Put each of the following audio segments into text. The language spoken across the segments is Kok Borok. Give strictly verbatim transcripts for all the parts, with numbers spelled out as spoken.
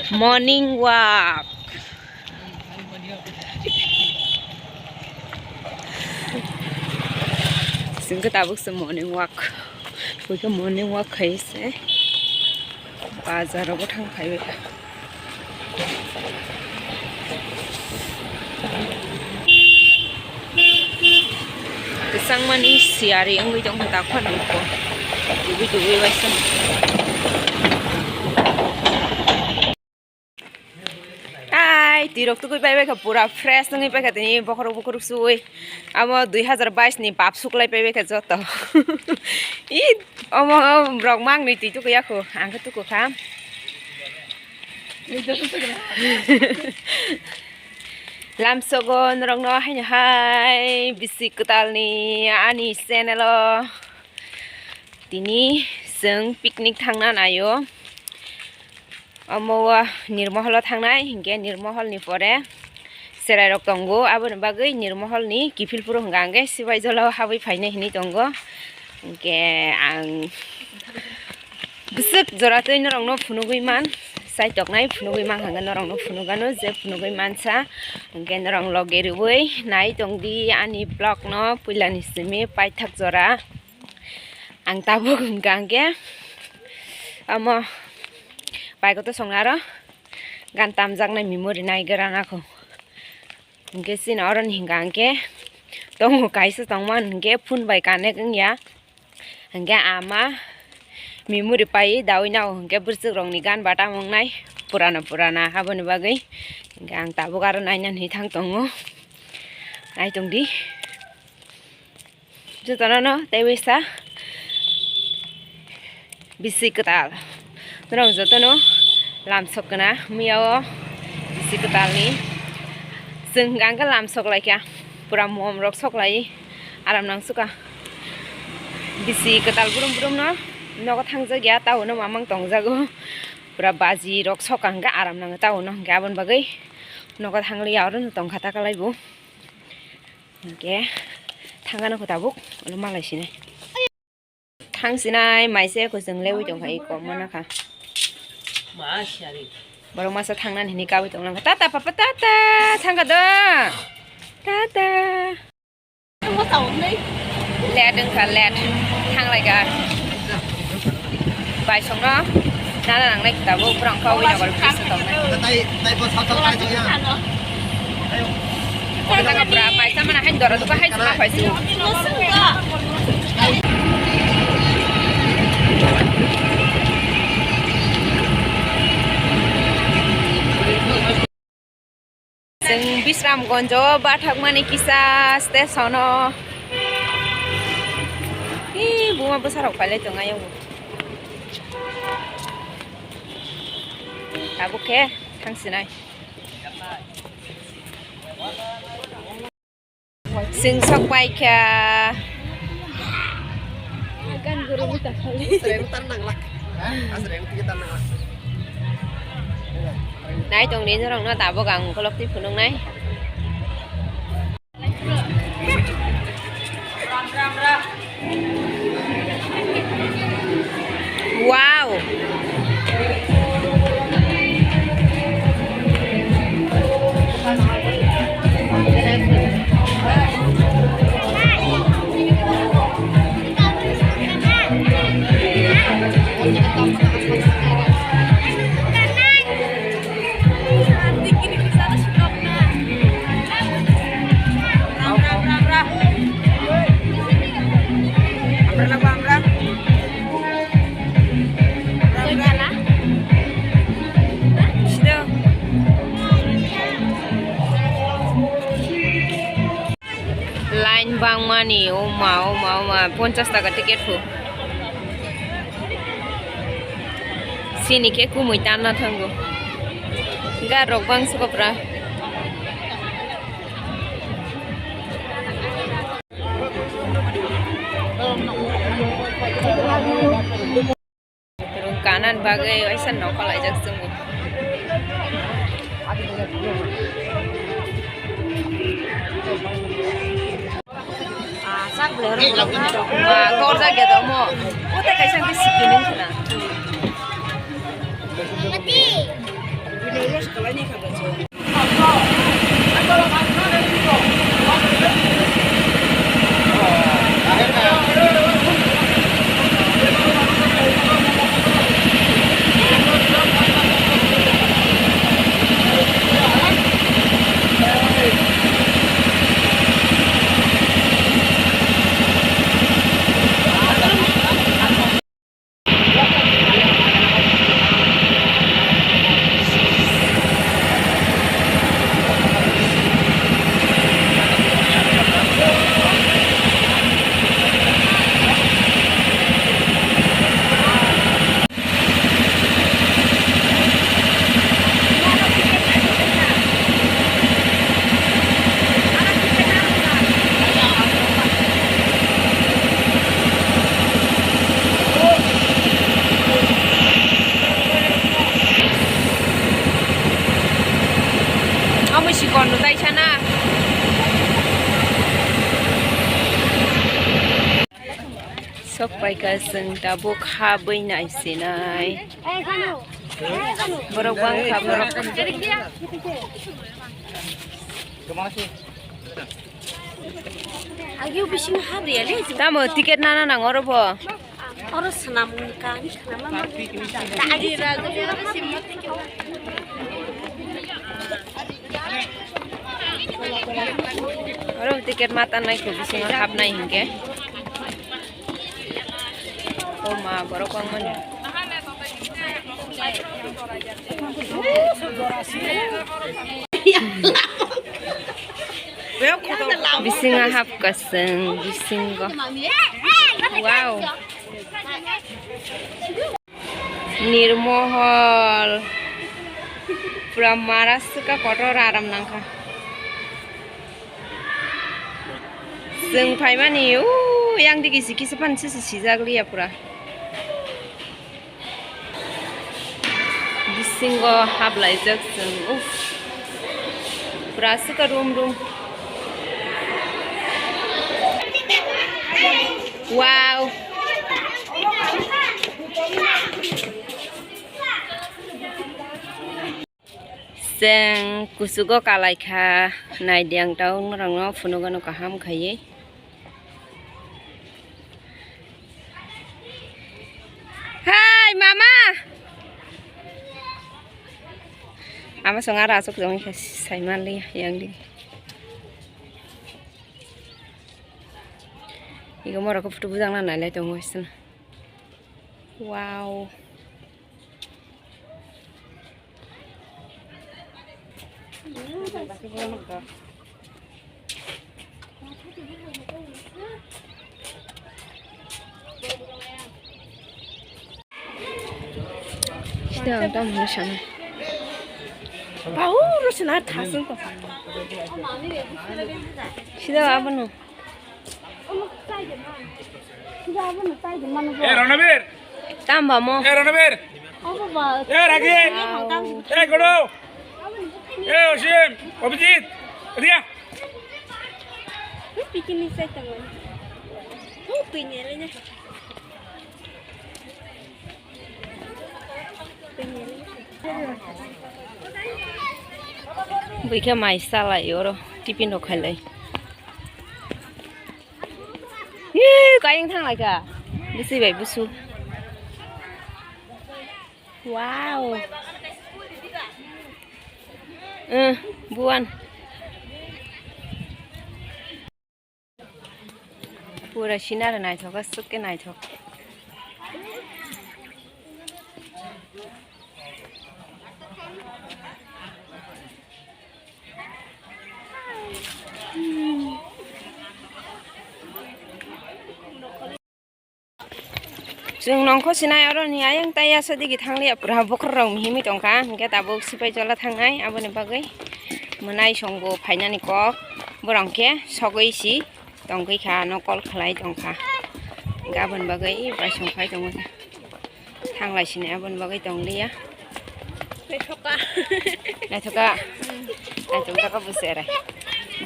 Morning walk. Singke tabuk se morning walk. Kuike morning walk khai se. Bazar rogo thang phai bai. Kwchangmani siyari wngwi tongkha takhorni po. Dubi dubi waisa. Ai, twirok tugui pai baikha, pura fresh wngwi paikha tini bokhorok bokhorok suwi. Amo dui hazar bais ni bap suklai pai baikha joto. I, omo rok mangni twi tukuya khu, ang khe tuku kha. Lamsogo norokno haino hai bisi kwtalni ani channel o tini chwng picnic thangna naio. Omo o Nirmohol o thangnai, hinkhe Nirmohol ni pore cherai rok tongo, aboni bagwi Nirmohol ni kiphil phuru hwnka hwnkhe Sibaijolo habwi phainai hinwi tongo. Hinkhe ang bwswk jora twi norokno phunugwi man, chaitoknai phunugwi man hwnka norokno phunugano je phunugwi mansa, hinkhe norok loge rwui nai tongdi ani vlog no puilani simi paithak jora. Ang tabuk hwnka hwnkhe omo bike o to songnaro gan tamjaknai memory nai gra nakho. Hwnkhe chini oroni hwnka hwnkhe tongo kaisa tongmani hwnkhe phone bai connect wngya. Hwnkhe ama memory pai daui nao hwnkhe bwswk rokni gan batam wngnai purana purana aboni bagwi. Hwnkhe ang tabuk aro naina hinwi thang tongo. Nai tongdi. Jotono no tei waisa bisi kwtal. Norok jotono lamsok kwna miya o bisi kwtal ni. Chwng hwnkha hwnkhe lamsok laikha. Pura mom rok sok lai. Aram nang suka. Bisi kwtal brum brum no nogo thangjak ya, tao no mamang tongjago. Pura baji rok sok hwnkhe aram nango tao no hwnkhe aboni bagwi nogo thangliya oro no tongkha ta kalai bo. Hingke thangano kho tabuk, ulo malai sinai. Thang sinai, maise kho chwng lewi tongkha, i kom mana kha. Borok masa thangnani hinwi kabui tonglang kha. Tata, papa, tata, thangkha do. Tata. Let wngkha, let. Thanglaikha. Baisongno nana nangnai khe tabuk, borok wngkha Winogor bridge-o tongnai. Borok wngkha bwra maisa mana hai dora duka hai chuma phaisu. Chwng Bisramganj o bathakmani kisa station o. Ee, buma bwsarok pailai tong ayang bo. Tabuk khe thang sinai. Chwng sok pai kha. Nai tong di norok no tabuk ang ukolog twi phunuk nai. Wow. Line bangmani, oma, oma, oma, ponchas taka ticket pho. Sini khe kumui tanna thango. Ga rok bang sukopra. Rung kanan bagwi waisa nokha laijak chwng bo. Ah, sak bolero bolero na. Ma, torjak ya da omo. Uta kaisa khe sikining khna. Amo si kondo tai sana. Sok paikha chwng tabuk ha bwinai sinai. Borok bangkha borok. Agio bising ha de le. Tamo ticket nana nang oro bo. Oro swnam ka ni swnam ma. Oro ticket mata nai ko bisingo hapnai hinkhe. O ma, borok bangmani. Bisingo hapkha chwng, bisingo. Wow. Nirmohol. Pura mara swkha, kotor aram nangkha. Chwng phaimani, o, yang digi si kisa pan sisi sijak liya pura. Bisingo hablaijak chwng, uff. Pura swkha rum rum. Wow. Chwng kuchugo kalaikha, naidi ang taungrokno phunugo no kaham khaiwi. Hai mama! Ama chwng aro achuk jongwi kha saimanliya yang di. Ego morok photo bujak na nailai tongo sini. Wow. Sida ang tamo hinwi sanai. Bau rw sina thasung tong. Sida abono. Eh, Ranabir! Tamo bamo. Eh, Ranabir! Eh, Ragi! Wow. Eh, Godo! Eh, Osim! Abhijit! Ria! Bwikha mai salai oro tiffin rok khailai. Ih, kayang thang lai kha. Bisi bai busu. Wow. Eh, buan. Pura scenery naithok, aswk khe naithok. Chwng nongkho sinai oroni ayang tai yaso digi thangliya, pura bokhorok mihimwi tongkha, hinkhe tabuk sipai jola thangnai, aboni bagwi mwnai songbo phainani kok, borok khe sogwi si tongwi kha, ano call khlai tongkha, hinkhe aboni bagwi bai song phai tongwi kha, thanglai sinai aboni bagwi tongliya. Naithoka. Naithoka. Naithoka ka bwsere.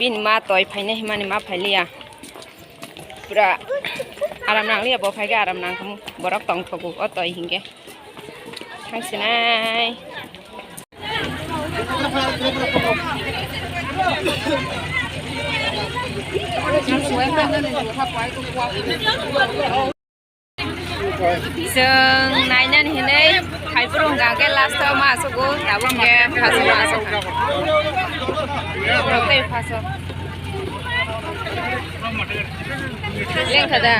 Bini ma toi phainai himani ma phailiya. Pura aram nangliya bo phaikhe aram nangkhamu. Borok tongthogo o toi hinkhe. Thangsinai. Chwng nainani hinwi phaiphuru hwnkha khe last o ma aswk o, tabuk khe phaso ma aswk kha. Tei phaso. Lengkha da?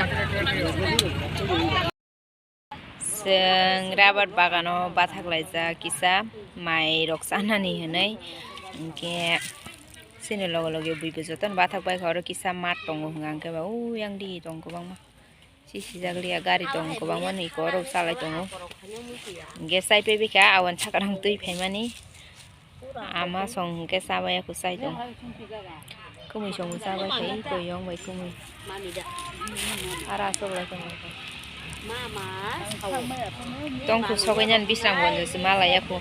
Chwng rabar bagano bathak laijak kisa mai rok chanani hinwi, hinkhe chini loge loge buibo jotono bathak bai kha, oro kisa mat tongo hwnka hinkhe ba, o yang digi tongo kwbangma. Sisijak liya gari tongo kwbangma ni eko rok chalai tongo. Hinkhe chai pebikha awan sakarang twi phaimani. Ama song hinkhe chabaiya kwchai tong. Kwmwi song chabai khai, koyong bai kwmwi. Ara aswk lai tong. Tongkhu sogwi nani Bisramganj se malaiya khu.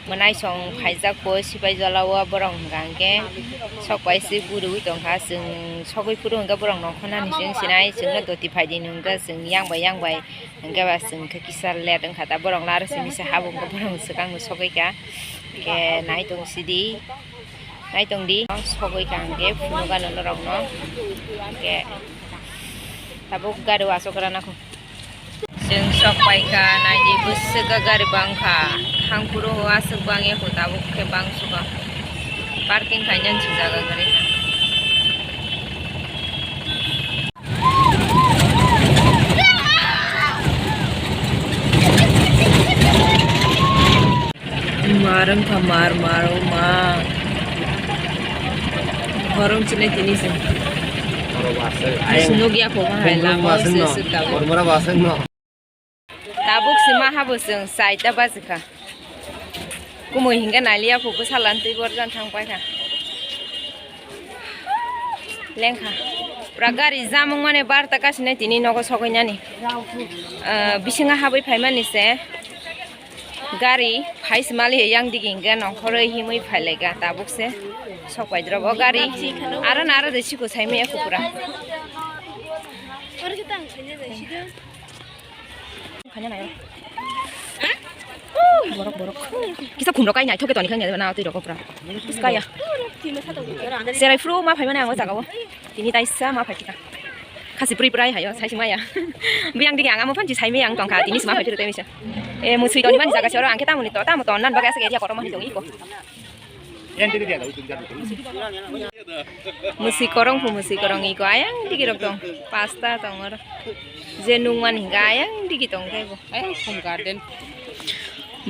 Mwnai song phaijak khu, sipai jala o borok hwnka hinkhe sok bai se guriwi tongkha. Chwng sogwi phuru hinkhe borok nongkhornani chwng sinai, chwngno doti phaidi hwnka chwng yang bai yang bai. Hwnkhe ba chwng khe kisa late wngkha da, borok laro simi se habung khe borok swkang no sogwi kha. Hwnkhe nai tong sidi, nai tong di, sogwi kha hwnkhe phunukgano norok no. Hwnkhe tabuk gari o aswk rana kho. Chwng sok pai kha, nai di bwswk gari bang kha. Thang phuru o aswk bang ya kho, tabuk khe bang suka. Parking khainani se jaga kwrwi. Mar wngkha, mar, mar, o ma. Hor wng sinai tini se. Nugya kho ma hai lama se se tabuk. Tabuk se ma habo chwng chaita baji kha. Kumui hinkhe naliya kho bwsala twi borjan thang pai kha. Lengkha. Pura gari jam wngmani barta kasinai tini nogo sogwi nani. Ah, bisingo habwi phaimani se gari phai se mali yang digi hinkhe nongkhorwi himwi phailaikha tabuk se sok pai drop o gari aro na aro de siko saimaya kho pura. Kanya nayo. Borok, borok. Kisa khumrok kai naithok khe toni khe na twi rok pura. Kaya. Serai phuru ma phaimani ang o jaga o. Tini taisa ma phai kita. Khasi puri pura hayo, sai maya. Biyang digi ang amo phanchi sai maya ang tongkha. Tini sima phai phuru tei misa. E musui toni mani jaga soro ang khe tamoni to, tamo ton nan baga asa area kotor mani tongi ko. Mwswi korong phu mwswi korong iko ayang digi rok tong. Pasta tong oro. Je nungmani hinkhe ayang digi tong tei bo. Ayang thum garden.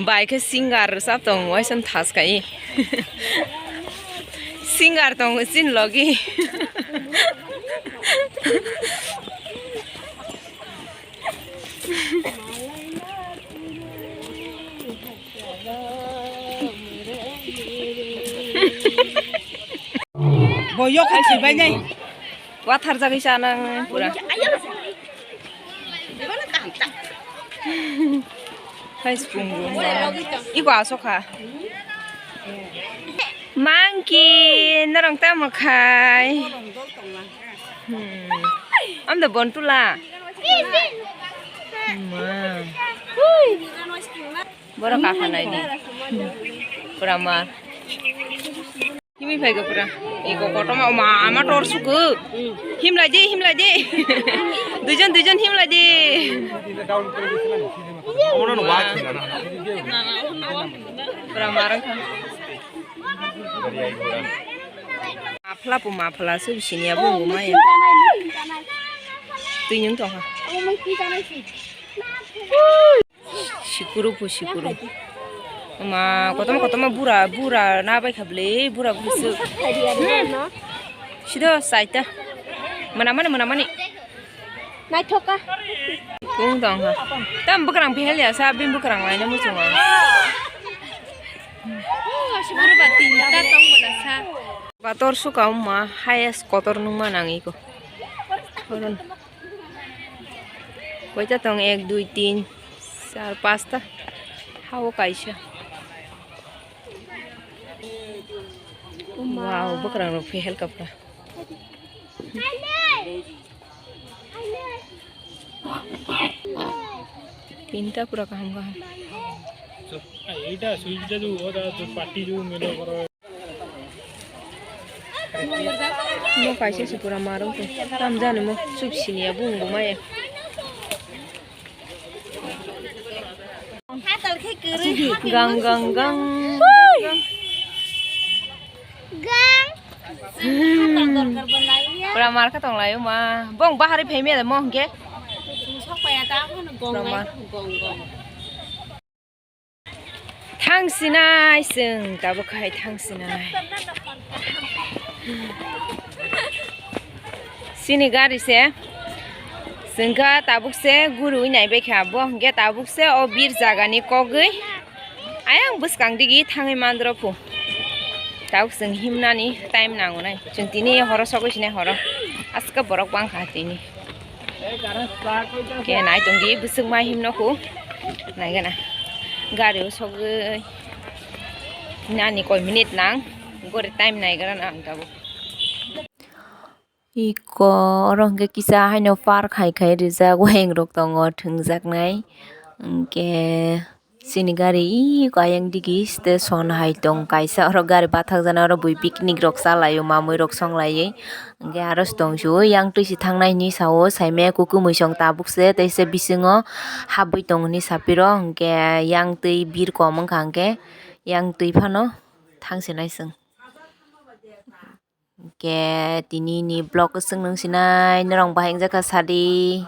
Bai khe singer rwchap tong waisa thas kai. Singer tong chin logi. Bo yok hai sibai nai. Wathar jagwi chanang pura. Hai spung room. Iko asokha. Monkey, norong tamo khai. Hmm. Amda bontula. Ma. Borok kaha nai di. Pura ma. Kimi phai go pura. Iko kotorma ma ama tor suku. Himla je, himla je. Duijon, duijon himla je. Pura marang khan. Mafla po mafla se bisini abo bo maya. Twi nung tongkha. Sikuru po sikuru. Ma kotorma kotorma bura bura na bai kha bwle bura bwswk. Sido saita. Mana mani mana mani. Naithok kha. Kung tong kha. Tam bwkrang phel ya sa bini bwkrang laina muchungo. Kotor suka wngma highest kotor nungma nang iko. Koita tong ek dui tin char pasta. Hao kaisa. Wow, bwkrang rok phehel kapra. Tinta pura kaham kaham. এইটা সুইচটা যে ওটা যে পার্টি যে মেলো করো। Mo kaisa se pura marwng tong. Tam jani mo chup siniya bung bo maya. Gang gang gang. Pura mar kha tong lai ma. Bong bahari phai maya mo hwnkhe. Pura mar. Thang sinai chwng tabuk khai thang sinai. Chini gari se chwng kha tabuk se gurui nai bai kha bo hwnkhe tabuk se o bir jaga ni kogwi ayang bwskang digi thangwi mandro phu. Tabuk chwng himnani time nango nai chwng tini horo sogwi sinai horo aska borok bang kha tini. Ke nai tong di bwswk mai himno khu. Nai gana. Gari o sogwi nani koi minute nang. Gore time nai gana ang tabuk. Iko oro hwnkhe kisa haino park hai khai rijak waheng rok tongo thwngjaknai. Hwnkhe Chini gari iko ayang digi station hai tong kaisa, oro gari bathakjana, oro bui picnic rok chalaio, mamui rok songlaiwi. Hwnkhe aro se tongsu yang twi se thangnai hinwi sao, saimaya kuku mwisong tabuk se, tei se bisingo habwi tongo hinwi sapiro, hwnkhe yang twi bir kom wngkha, hwnkhe yang twi phano thangsinai chwng. Hwnkhe tini ni vlog kwchwng nung sinai norok bahai wngjakha sadi.